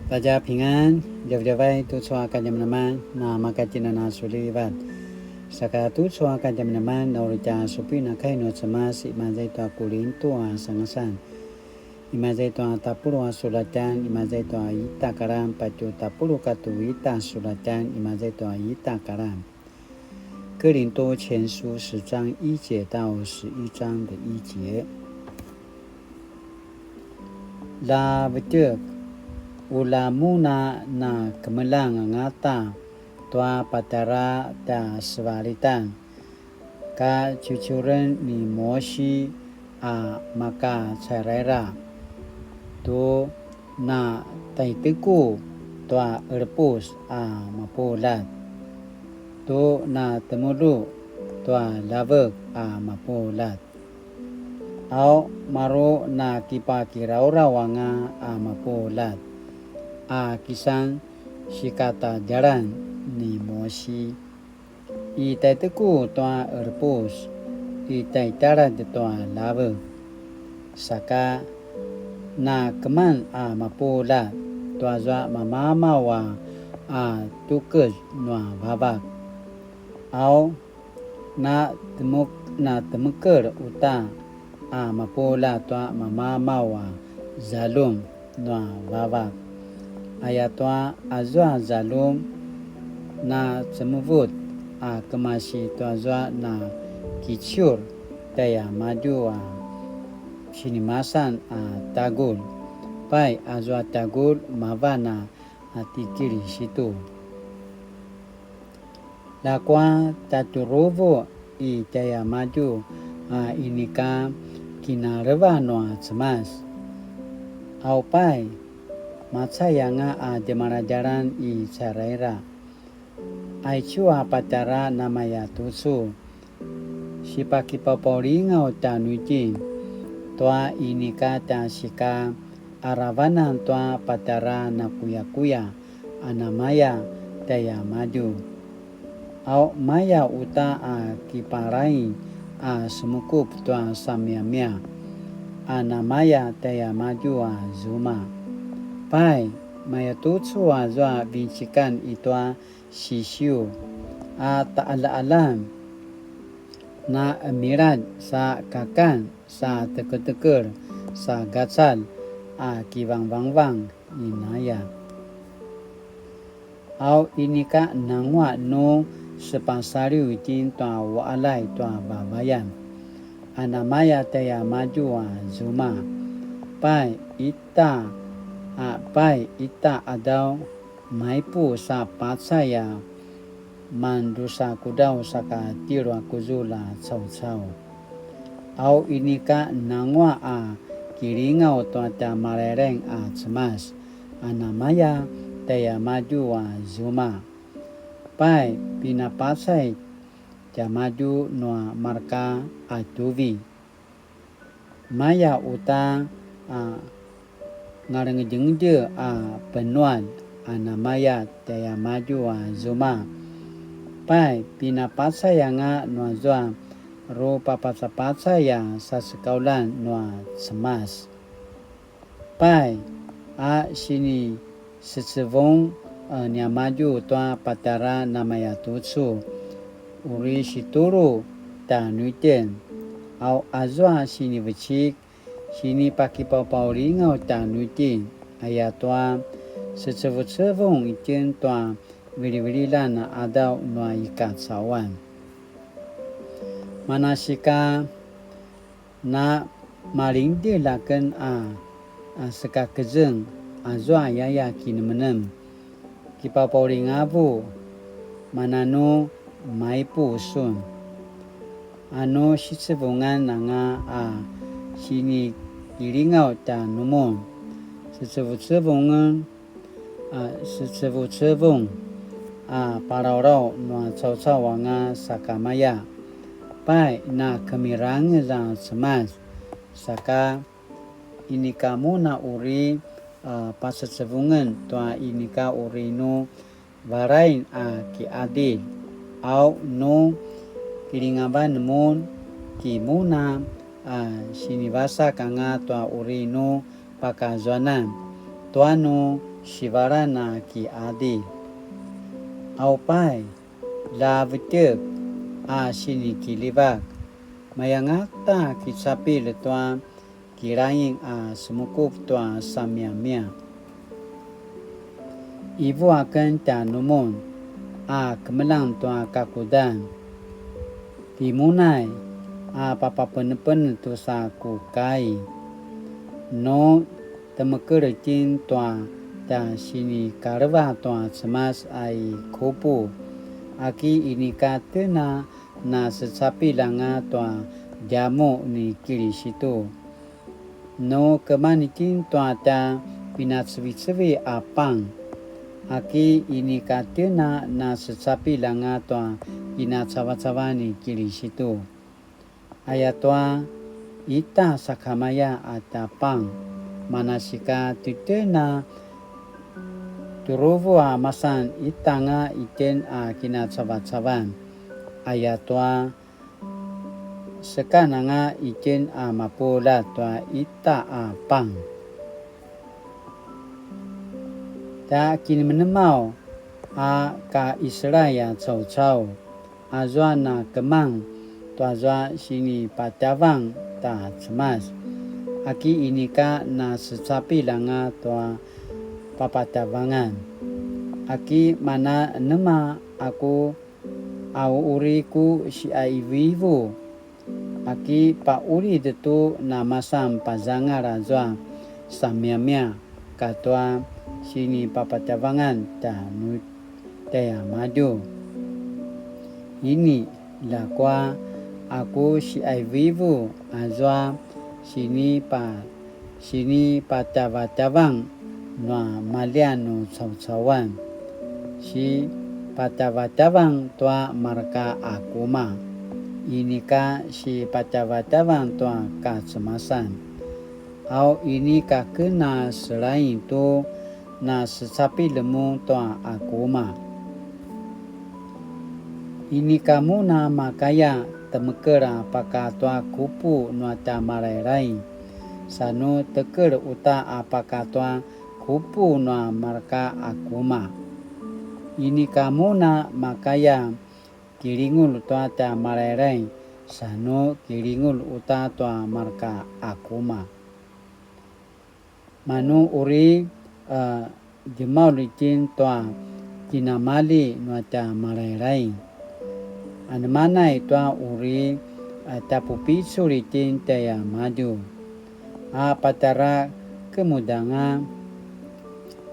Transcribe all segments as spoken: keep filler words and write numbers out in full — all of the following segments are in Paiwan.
大家平安, djavadjavay tucu a kadjamadjaman, na makatjinana sulivat. Saka tucu a kadjamadjaman, na uri tja supin a kai nua Cemas, imaza i tua Kulintu a sangasan. Imaza i tua tapuluq a sulatjan, imaza i tua ita karan, patje tapuluq katua ita sulatjan, imaza i tua ita karan. 哥林多前书十章一节到十一章的一节。 Lja vetjek, ulja mun a na kemeljang angata tua patjara tja sevalitan, ka ciuciuren ni Mosi a maka cairaira, tu na taiteku tua qerepus a mapuljat, tu na temulu tua ljavek a mapuljat, au maru na kipakirauraw anga a mapuljat a kisan sikatadjalan ni Mosi. I taiteku tua qerepus, i taitaladj tua ljavek, saka na keman a mapuljat tuazua mamamaw a, a tukez nua vavak. Au, na temek-, na temekel uta a mapuljat tua mamamaw a zaljum nua vavak. Ayatua azua zaljum na cemevut a kemasi tuazua na kiciur tjaiamadju a sinimasan a tjagulj. Pai, azua tjagulj mavan a, a ti Kilisitu. Ljakua tjatjuruvu i tjaiamadju a inika kinaleva nua Cemas. Au pai, macai anga a djemaladjalan i cairaira. Aicu a patjara namaya tucu, sipakipaupaulingaw tjanuitjen tua inika tja sika aravanan tua patjara nakuyakuya a namaya tjaiamadju. Au maya uta a kiparaing a semukup tua samiamia a namaya tjaiamadju a zuma. Pai, mayatucu azua vincikan i tua sisiu a taqaljaqaljan, na qemiladj sa kakan, sa teketekel, sa gacalj a kivangvangvang inaya. Au inika nanguaq nu sepasaliw itjen tua uqaljay tua vavayan a namaya tjaiamadju a zuma. Pai ita, a pai ita qadaw maipuq sa pacay a mandrusa kudraw saka tjelu a kuzulj a caucau. Au inika nanguaq a kilingaw tua tja Maleleng a Cemas a namaya tjaiamadju a zuma. Pai, pinapacay tiamadju nua marka a tuvi. Maya uta a ngalengedjengedje a penuan a namaya tjaiamadju a zuma. Pai, pinapacay anga nuazua rupapacapacay a sasekauljan nua Cemas. Pai, a sinisecevung, a, niamadju tua patjara namayatucu, uri situlu tjanuitjen. Au azua sinivecik, sinipakipaupaulingaw tjanuitjen, ayatua secevucevung itjen tua vilivililjan a qadaw nua i kacauan. Manasika na malingdjelj aken a, a sekakezeng azua yaya kinemenem, kipapaulingavu, mananu maipuq sun. Anu sicevungan anga a sinikilingaw tjanumun, secevucevungen, a secevucevung a palawlaw nua caucau anga sakamaya. Pai, na kemirangez a Cemas, saka inika mun a uri, a, pacecevungen tua inika uri nu varain a kiqadilj, au nu kilingavan mun, ki mun a, a, sinivasak anga tua uri nu pakazuanan, tua nu sivalan a kiqadilj. Au pai, lja vetjek a sinikiljivak, mayanga ta kicapilj tua kilaing a semukup tua samiamia. Ivu aken tjanumun a kemeljang tua kakudan. Timunay a papapenepenetj tusa ku kai. Nu temekelj itjen tua tja sinikaleva tua Cemas a i kupu, aki inika tjen a nasecapilj anga tua djamuq ni Kilisitu. Nu keman itjen tua tja pinacevicevi a pang, aki inika tjen a nasecapilj anga tua kinacavacavan ni Kilisitu. Ayatua ita sakamaya a tja pang, manasika titjen a tjuruvu a masan itanga itjen a kinacavacavan. Ayatua sekan anga itjen a mapuljat tua ita a pang. Tja kinemenemaw a ka Israel a caucau, azua na kemang tuazua sinipatjavang ta Cemas, aki inika nasecapilj anga tua papatjavangan. Aki mana nema aku a uri ku siaivuivu, aki paqulid tu namasan pazangal azua samiamia katua sinipapatjavangan tjanu tjaimadju. Ini, ljakua aku siaivuivu azua sinipa sinipatjavatjavang nua maljian nu caucauan, sipatjavatjavang tua marka akuma, inika sipatjavatjavang tua kacemasan. Au inika ken a selaing tu nasecapilj mun tua akuma. Inika mun a makaya temekelj a paka tua kupu nua tja Malailai, sa nu tekelj uta a paka tua kupu nua marka akuma. Inika mun a makaya kilingulj tua tja Malailai, sa nu kilingulj uta tua marka akuma. Manu uri, a, djemaulj itjen tua kinamalji nua tja Malailai. Anemanay tua uri, a, tjapupicul itjen tjaimadju. A patjara kemudanga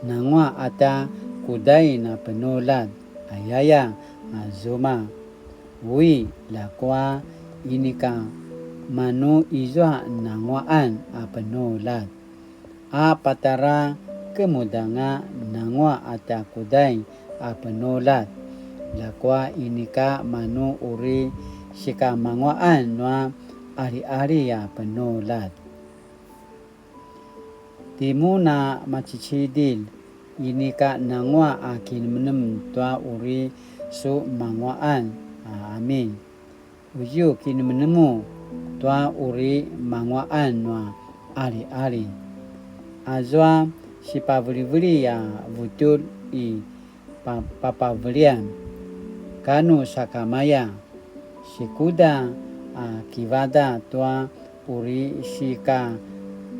nanguaq a tja kudain a penuljat, ayaya a zuma. Ui, ljakua inika manu izua nanguaqan a penuljat. A patjara kemudanga nanguaq a tja kudain a penuljat, ljakua inika manu uri sikamanguaqan nua aliali a penuljat. Timun a macicidilj, inika nanguaq a kinemenem tua uri su manguaqan. A, amin. Uziu kinemenemu tua uri manguaqan nua aliali. Azua sipaveliveli a vutjulj i pa-, papavelian. Kanu sakamaya, sikuda a kivada tua uri sika,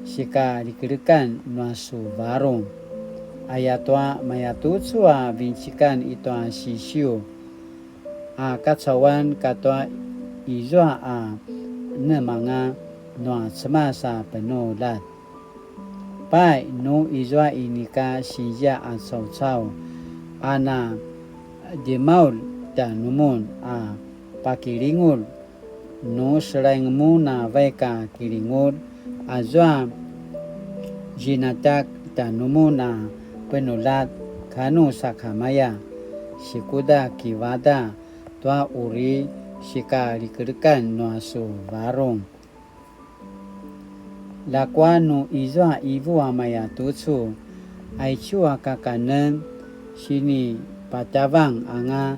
sikalikelikan nua su varung. Ayatua mayatucu a vincikan itua sisiu a kacauan katua izua a nemanga nua Cemas a penuljat. Pai, nu izua inika sinzia a caucau a na djemaulj tjanumun a pakilingulj, nu selaing mun a vaik a kilingulj, azua zinatak tjanumun a penuljat, kanu sakamaya, sikuda kivada tua uri sikalikelikan nua su varung. Ljakua nu izua ivu a mayatucu, aicu a kakanen sinipatjavang anga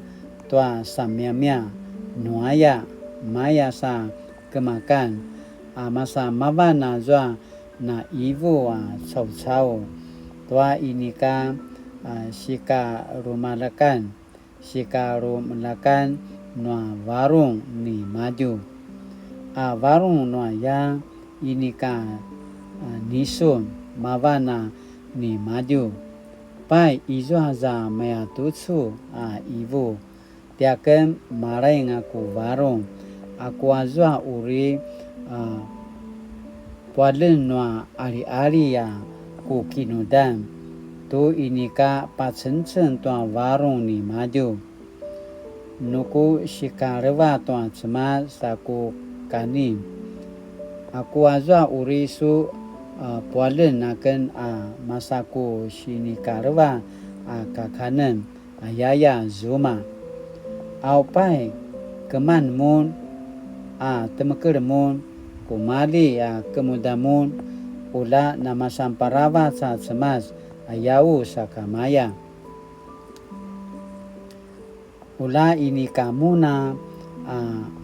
tua samiamia, nuaya maya sa kemakan, a masa mavan azua na ivu a caucau, tua inika, a, sikalumalekan, sikalumelekan nua varung nimadju. A varung nuaya inika, a, nisun mavan a nimadju. Pai izua za mayatucu a ivu, tiaken malaing a ku varung, aku azua uri, a, pualen nua aliali a ku kinudan, tu inika pacengceng tua varung nimadju. Nu ku sikaleva tua Cemas a ku kani, aku azua uri su, a, pualen aken a masa ku sinikaleva a kakanen, ayaya zuma. Au pai, keman mun, a temekel mun, kumali a kemuda mun, ula namasan paravac a Cemas, ayau sakamaya. Ula inika mun a, a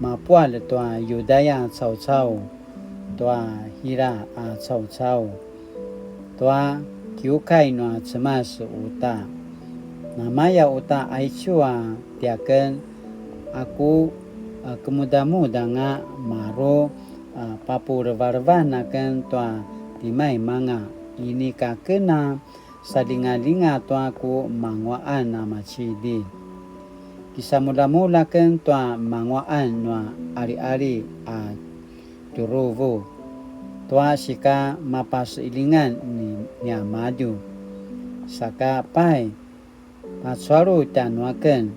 mapual tua Yudaya caucau, tua Hira a caucau, tua kiukai nua Cemas uta. Namaya uta aicu a tiaken, aku, a, kemudamudanga maru, a, papulevalevan aken tua timaimanga, inika kena salingalinga tua ku manguaqan a macidilj. Kisamulamulaken tua manguaqan nua aliali a tjuruvu, tua sika mapasilingan ni niamadju. Saka pai, pacualu tjanuaken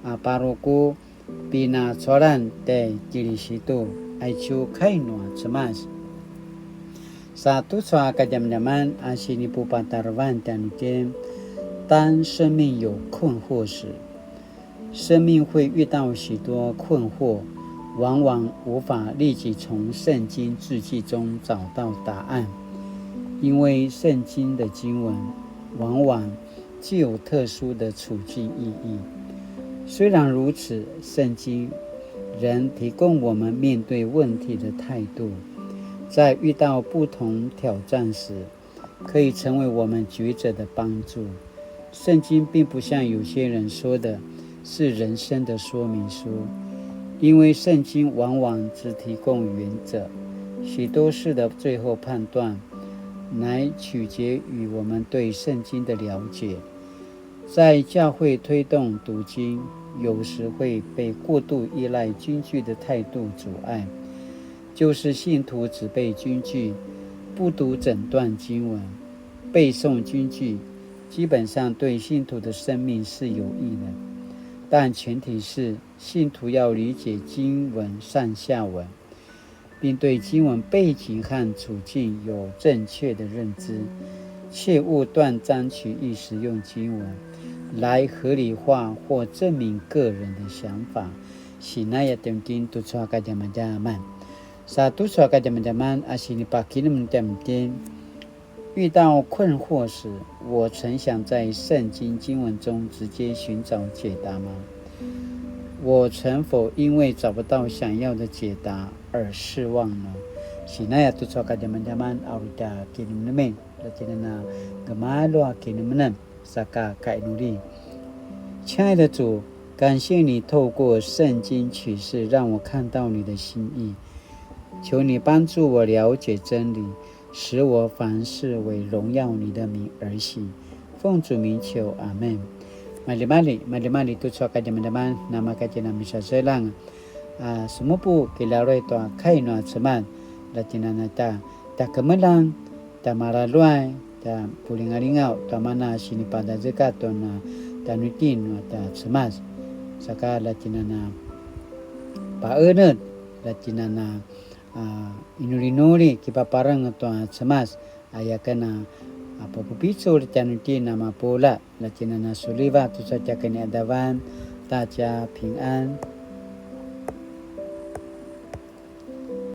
a paru ku pinacualan tjai Kilisitu, aicu kai nua Cemas. Sa tucu a kadjamadjaman a sinipupatarevan tjanuitjen, 當生命有困惑時，生命會遇到許多困惑，往往無法立即從聖經字句中找到答案，因為聖經的經文往往具有特殊的處境意義。虽然如此，圣经仍提供我们面对问题的态度，在遇到不同挑战时，可以成为我们抉择的帮助。圣经并不像有些人说的是人生的说明书，因为圣经往往只提供原则，许多事的最后判断乃取决于我们对圣经的了解。在教会推动读经，有时会被过度依赖金句的态度阻碍，就是信徒只背金句，不读整段经文。背诵金句基本上对信徒的生命是有益的，但前提是信徒要理解经文上下文，并对经文背景和处境有正确的认知，切勿断章取义使用经文来合理化或证明个人的想法。Sinaya tjanuitjen tucu a kadjamadjaman. Sa tucu a kadjamadjaman a sinipakinemnem tjanuitjen. 遇到困惑时，我曾想在圣经经文中直接寻找解答吗？我曾否因为找不到想要的解答而失望呢？Sinaya tucu a kadjamadjaman a uri tja kinemnemen, la tjinana gemalju a kinemnem, saka kainuli. 亲爱的主，感谢你透过圣经启示让我看到你的心意，求你帮助我了解真理，使我凡事为荣耀你的名而行。奉主名求，阿门。Maljimalji, maljimalji tucu a kadjamadjaman, namakatjina misaselang. A, semupu kilaluay tua kai nua Cemas, la tjinana tja, tja kemeljang, tja malaluay, tja pulingalingaw, tua mana sinipadazeka tua na tjanuitjen nua tja Cemas. Saka la tjinana paened, la tjinana, a, inulinuli kipapareng tua Cemas, ayaken a, a, papupicul tjanuitjen a mapuljat, la tjinana suliva tucu a tja kiniadavan, ta tja pingan.